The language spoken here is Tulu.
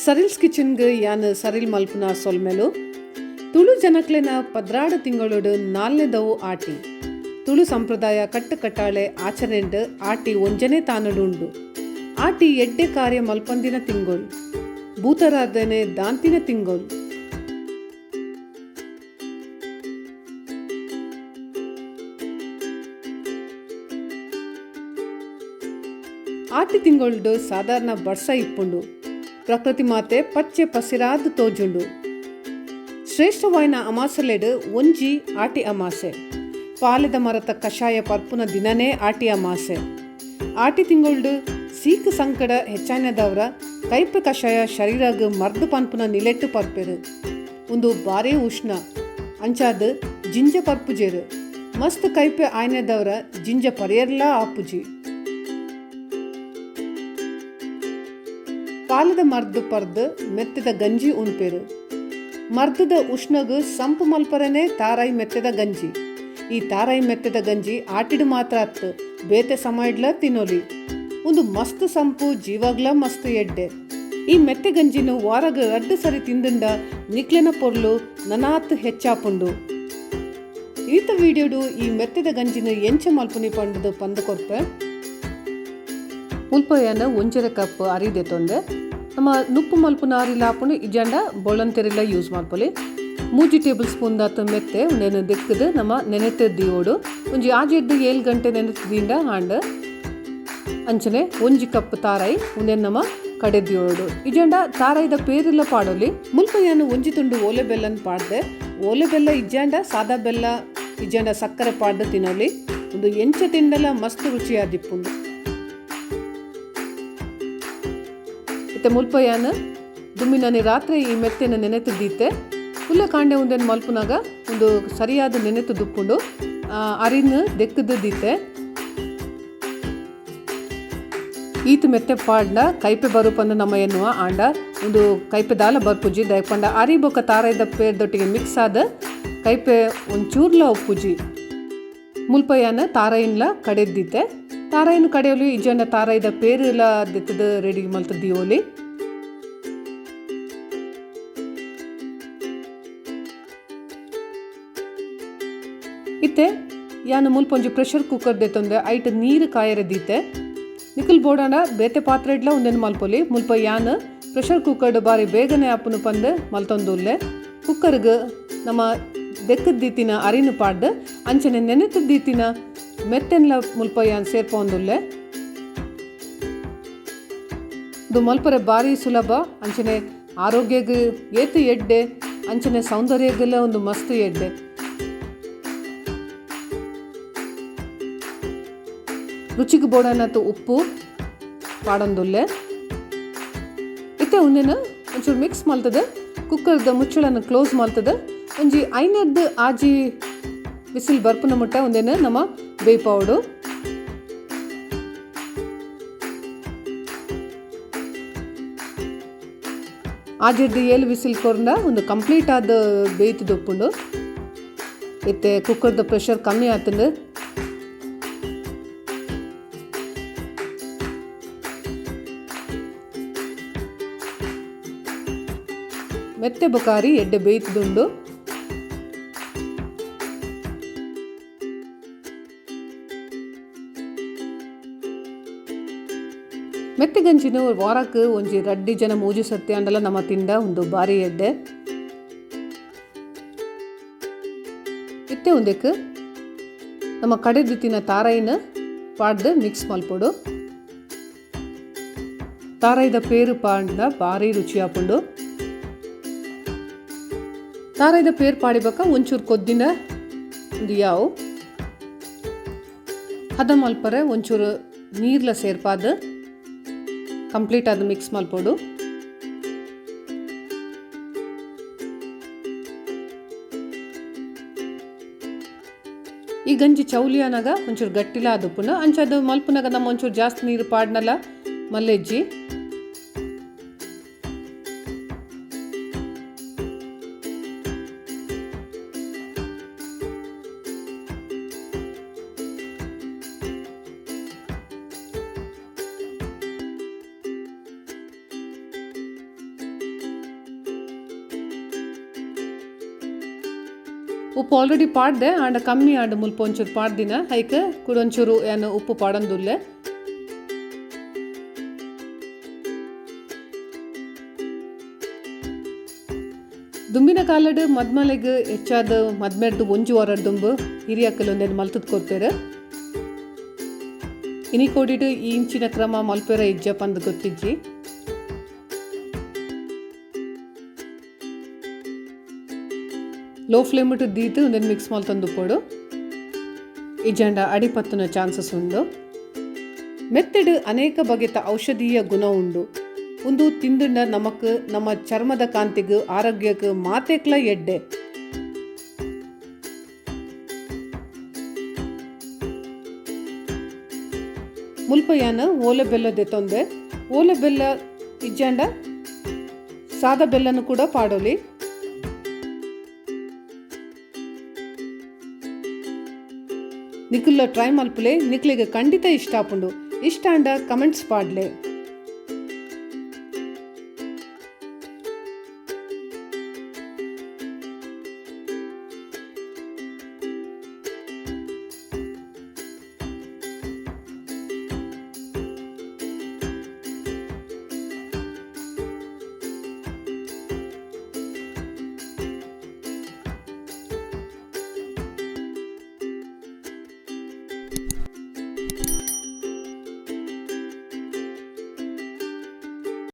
ಸರಿಲ್ಸ್ ಕಿಚನ್ಗ್ ಯಾನ್ ಸರಿಲ್ ಮಲ್ಪುನ ಸೊಲ್ಮೆಲು. ತುಳು ಜನಕ್ಲೆನ 12 ತಿಂಗಳೊಡು ನಾಲ್ನೆದವು ಆಟಿ. ತುಳು ಸಂಪ್ರದಾಯ ಕಟ್ಟು ಕಟ್ಟಾಳೆ ಆಚರಣೆಡ್ ಆಟಿ ಒಂಜನೇ ತಾನೊಡು ಉಂಡು. ಆಟಿ ಎಡ್ಡೆ ಕಾರ್ಯ ಮಲ್ಪಂದಿನ ತಿಂಗೊಲ್. ಭೂತಾರಾಧನೆ ದಾಂತಿನ ತಿಂಗೊಲ್. ಆಟಿ ತಿಂಗೊಲ್ಡ್ ಸಾಧಾರಣ ಬರ್ಸ ಇಪ್ಪುಂಡು. ಪ್ರಕೃತಿ ಮಾತೆ ಪಚ್ಚೆ ಪಸಿರಾದ್ ತೋಜುಂಡು. ಶ್ರೇಷ್ಠವಾಯಿನ ಅಮಾಸೆಲೆಡ್ ಒಂಜಿ ಆಟಿ ಅಮಾಸೆ. ಪಾಲೆದ ಮರತ ಕಷಾಯ ಪರ್ಪುನ ದಿನನೇ ಆಟಿ ಅಮಾಸೆ. ಆಟಿ ತಿಂಗೊಲ್ಡ್ ಸೀಕ್ ಸಂಕಡ ಹೆಚ್ಚಾಯಿನದವರ ಕೈಪೆ ಕಷಾಯ ಶರೀರಗ್ ಮರ್ದ್ ಪನ್ಪುನ ನಿಲೆಟ್ ಪರ್ಪೆರ್. ಉಂದು ಬಾರೀ ಉಷ್ಣ. ಅಂಚಾದ್ ಜಿಂಜ ಪರ್ಪುಜೆರ್. ಮಸ್ತ್ ಕೈಪೆ ಆಯಿನದವರ ಜಿಂಜ ಪರ್ಯೆರ್ಲಾ ಆಪುಜಿ. ಪಾಲೆದ ಮರ್ದ್ ಪರ್ದ್ ಮೆತ್ತೆದ ಗಂಜಿ ಉನ್ಪೆರ್. ಮರ್ದ್ದ ಉಷ್ಣಗ್ ಸಂಪು ಮಲ್ಪರೆನೇ ತಾರಾಯಿ ಮೆತ್ತೆದ ಗಂಜಿ. ಈ ತಾರಾಯಿ ಮೆತ್ತೆದ ಗಂಜಿ ಆಟಿಡ್ ಮಾತ್ರ ಅತ್ತ್ ಬೇತೆ ಸಮಯಡ್ಲ ತಿನೊಲಿ. ಉಂದು ಮಸ್ತ್ ಸಂಪು ಜೀವಗ್ಲ ಮಸ್ತ್ ಎಡ್ಡೆ. ಈ ಮೆತ್ತೆ ಗಂಜಿನ್ ವಾರಗ್ ರಡ್ಡ್ ಸರಿ ತಿಂದ್ಂಡ ನಿಕ್ಲೆನ ಪೊರ್ಲು ನನಾತ್ ಹೆಚ್ಚಾಪುಂಡು. ಈತ ವಿಡಿಯೋಡು ಈ ಮೆತ್ತೆದ ಗಂಜಿನ್ ಎಂಚ ಮಲ್ಪುನಿ ಪಂಡ್ದ್ ಪಂದ್ ಕೊರ್ಪೆ. ಮುಲ್ಪ ಯಾನ್ ಒಂಜರೆ ಕಪ್ ಅರಿ ದೆತೊಂದೆ. ನಮ ನುಪ್ಪು ಮಲ್ಪುನ ಅರಿಲ ಆಪುಂಡು ಇಜ್ಜಾಂಡ ಬೊಳಂತೆರಿಲ ಯೂಸ್ ಮಲ್ಪೊಲಿ. 3 ಟೇಬಲ್ ಸ್ಪೂನ್ ದಾತ್ ಮೆತ್ತೆ ಉಂದೆನ್ ದೆಕ್ಕ್ದ್ ನಮ ನೆನೆತ್ ದೀವೊಡು. ಒಂಜಿ ಆಜೆಡ್ದ್ ಏಳ್ ಗಂಟೆ ನೆನೆತ್ ದೀಂಡ ಆಂಡ್. ಅಂಚನೆ ಒಂಜಿ ಕಪ್ ತಾರಾಯಿ ಉಂದೆನ್ ನಮ ಕಡೆ ದೀವೊಡು. ಇಜ್ಜಾಂಡ ತಾರಾಯಿದ ಪೇರುಲ ಪಾಡೊಲಿ. ಮುಲ್ಪ ಯಾನ್ ಒಂಜಿ ತುಂಡು ಓಲೆ ಬೆಲ್ಲನ್ ಪಾಡ್ದೆ. ಓಲೆ ಬೆಲ್ಲ ಇಜ್ಜಾಂಡ ಸಾದಾ ಬೆಲ್ಲ ಇಜ್ಜಾಂಡ ಸಕ್ಕರೆ ಪಾಡ್ದ್ ತಿನೊಲಿ. ಉಂದು ಎಂಚ ತಿಂಡಲ ಮಸ್ತ್ ರುಚಿಯಾದಿಪ್ಪುಂಡು. ಇತ್ತೆ ಮುಲ್ಪ ಯಾನ್ ದುಂಬಿನಾನಿ ರಾತ್ರೆ ಈ ಮೆತ್ತೆನ್ ನೆನೆತ್ ದೀತೆ. ಪುಲ್ಯ ಕಾಂಡೆ ಉಂದೆನ್ ಮಲ್ಪುನಗ ಉಂದು ಸರಿಯಾದ್ ನೆನೆತ್ ದುಪ್ಪುಂಡು. ಅರಿನ್ ದೆಕ್ಕ್ದ್ ದೀತೆ. ಈತ್ ಮೆತ್ತೆ ಪಾಡ್ಂಡ ಕೈಪೆ ಬರು ಪಂದ್ ನಮ ಎನ್ನುವ ಆಂಡ ಉಂದು ಕೈಪೆ ದಾಲ ಬರ್ಪುಜಿ. ದಾಯೆ ಪಂಡ ಅರಿ ಬೊಕ್ಕ ತಾರಾಯಿದ ಪೇರ್ದೊಟ್ಟಿಗೆ ಮಿಕ್ಸ್ ಆದ್ ಕೈಪೆ ಒಂಚೂರ್ಲ ಉಪ್ಪುಜಿ. ಮುಲ್ಪ ಯಾನ್ ತಾರಾಯಿನ್ಲ ಕಡೆದ್ ದೀತೆ. ತಾರಾಯಿನ್ ಕಡೆಯೊಲಿ ಇಜ್ಜಂಡ ತಾರಾಯಿದ ಪೇರುಲ ದೆತ್ತ್ದ್ ರೆಡಿ ಮಲ್ತ್ ದೀವೊಲಿ. ಇತ್ತೆ ಯಾನ್ ಮುಲ್ಪ ಒಂಜಿ ಪ್ರೆಷರ್ ಕುಕ್ಕರ್ ದೆತ್ತೊಂದೆ ಐಟ್ ನೀರ್ ಕಾಯರೆ ದೀತೆ. ನಿಕುಲು ಬೋಡಾಂಡ ಬೇತೆ ಪಾತ್ರೆಡ್ಲ ಉಂದೆನ್ ಮಲ್ಪೊಲಿ. ಮುಲ್ಪ ಯಾನ್ ಪ್ರೆಷರ್ ಕುಕ್ಕರ್ಡ್ ಬಾರಿ ಬೇಗನೆ ಆಪುಂಡು ಪಂದ್ ಮಲ್ತೊಂದುಲ್ಲೆ. ಕುಕ್ಕರ್ಗ್ ನಮ ದೆಕ್ಕ್ದ್ ದೀತಿನ ಅರಿನ್ ಪಾಡ್ದ್ ಅಂಚನೆ ನೆನೆತ್ ದೀತಿನ ಮೆತ್ತೆನ್ಲ ಮುಲ್ಪ ಯಾನ್ ಸೇರ್ಪವೊಂದುಲ್ಲೆ. ಉಂದು ಮಲ್ಪರೆ ಬಾರಿ ಸುಲಭ ಅಂಚನೆ ಆರೋಗ್ಯಗ್ ಏತ್ ಎಡ್ಡೆ ಅಂಚನೆ ಸೌಂದರ್ಯಗ್ಲ ಉಂದು ಮಸ್ತ್ ಎಡ್ಡೆ. ರುಚಿಗ್ ಬೋಡಾಯಿನಾತ್ ಉಪ್ಪು ಪಾಡೊಂದುಲ್ಲೆ. ಇತ್ತೆ ಉಂದೆನ್ ಒಂಚೂರು ಮಿಕ್ಸ್ ಮಲ್ತ್ದ್ ಕುಕ್ಕರ್ದ ಮುಚ್ಚಳನ್ ಕ್ಲೋಸ್ ಮಲ್ತ್ದ್ ಒಂಜಿ ಐನೆರ್ದ್ ಆಜಿ ವಿಸಿಲ್ ಬರ್ಪುನ ಮುಟ್ಟ ಉಂದೆನ್ ನಮ ಬೇಯ್ಪಾವೊಡು. ಆಜೆರ್ದ್ ಏಲ್ ವಿಸಿಲ್ ಕೊರ್ಂಡ ಉಂದು ಕಂಪ್ಲೀಟ್ ಆದ್ ಬೇಯ್ತ್ದ್ ಉಪ್ಪುಂಡು. ಇತ್ತೆ ಕುಕ್ಕರ್ದ ಪ್ರೆಷರ್ ಕಮ್ಮಿ ಆತ್ಂಡ್. ಮೆತ್ತೆ ಬೊಕಾರಿ ಎಡ್ಡೆ ಬೇಯ್ತ್ದುಂಡು. ಮೆತ್ತೆ ಗಂಜಿನ್ ವಾರಕ್ ಒಂಜಿ ರಡ್ಡ್ ಜನ ಮೂಜಿ ಸರ್ತಿ ಆಂಡಲ ನಮ ತಿಂಡ ಉಂದು ಬಾರಿ ಎಡ್ಡೆ. ಇತ್ತೆ ಉಂದೆಕ್ ನಮ ಕಡೆದ್ ದಿತ್ತಿನ ತಾರಾಯಿನ್ ಪಾಡ್ದ್ ಮಿಕ್ಸ್ ಮಲ್ಪೊಡು. ತಾರಾಯಿದ ಪೇರು ಪಾಡ್ಂಡ ಬಾರಿ ರುಚಿ ಆಪುಂಡು. ತಾರಾಯಿದ ಪೇರು ಪಾಡಿ ಬೊಕ್ಕ ಒಂಚೂರು ಕೊದ್ದಿನ ಉಂದು ಯಾವು ಹದ ಮಲ್ಪರೆ ಒಂಚೂರು ನೀರ್ಲ ಸೇರ್ಪಾದ್ ಕಂಪ್ಲೀಟ್ ಆದ್ ಮಿಕ್ಸ್ ಮಲ್ಪೊಡು. ಈ ಗಂಜಿ ಚೌಲಿ ಆನಗ ಒಂಚೂರು ಗಟ್ಟಿಲ ಆದುಪ್ಪುಂಡು. ಅಂಚಾದ್ ಮಲ್ಪುನಗ ನಮ್ಮ ಒಂಚೂರು ಜಾಸ್ತಿ ನೀರು ಪಾಡ್ನಲ ಮಲ್ಲೆಜ್ಜಿ. ಉಪ್ಪು ಆಲ್ರೆಡಿ ಪಾಡ್ದೆ, ಆಂಡ ಕಮ್ಮಿ ಆಂಡ್. ಮುಲ್ಪ ಒಂಚೂರು ಪಾಡ್ದಿನ ಐಕ್ ಕುಡೊಂಚೂರು ಯಾನ್ ಉಪ್ಪು ಪಾಡೊಂದುಲ್ಲೆ. ದುಂಬಿನ ಕಾಲಡ್ ಮದ್ಮಲೆಗ್ ಹೆಚ್ಚಾದ್ ಮದ್ಮೆರ್ದ್ ಒಂಜಿ ವಾರ ದುಂಬು ಹಿರಿಯಕುಲು ಉಂದೆನ್ ಮಲ್ತುದ್ ಕೊರ್ಪೆರ್. ಇನಿ ಕೋಡಿಡ್ ಈ ಇಂಚಿನ ಕ್ರಮ ಮಲ್ಪೆರ ಇಜ್ಜ ಪಂದ್ ಗೊತ್ತಿಜ್ಜಿ. ಲೋ ಫ್ಲೇಮ್ ಟ್ ದೀದ್ ಉಂದೆನ್ ಮಿಕ್ಸ್ ಮಲ್ತೊಂದುಪ್ಪೊಡು. ಇಜ್ಜಾಂಡ ಅಡಿ ಪತ್ತುನ ಚಾನ್ಸಸ್ ಉಂಡು. ಮೆತ್ತೆಡ್ ಅನೇಕ ಬಗೆತ ಔಷಧೀಯ ಗುಣ ಉಂಡು. ಉಂದು ತಿಂದ್ಂಡ ನಮಕ್ ನಮ್ಮ ಚರ್ಮದ ಕಾಂತಿಗ್, ಆರೋಗ್ಯಗ್ ಮಾತೆಕ್ಲ ಎಡ್ಡೆ. ಮುಲ್ಪ ಯಾನ್ ಓಲೆ ಬೆಲ್ಲ ದೆತೊಂದೆ. ಓಲೆ ಬೆಲ್ಲ ಇಜ್ಜಾಂಡ ಸಾದ ಬೆಲ್ಲನ್ ಕೂಡ ಪಾಡೊಲಿ. ನಿಕುಲ್ಲ ಟ್ರೈ ಮಲ್ಪುಲೆ, ನಿಕ್ಲೆಗ್ ಖಂಡಿತ ಇಷ್ಟ ಆಪುಂಡು. ಇಷ್ಟ ಆಂಡ ಕಮೆಂಟ್ಸ್ ಪಾಡ್ಲೆ.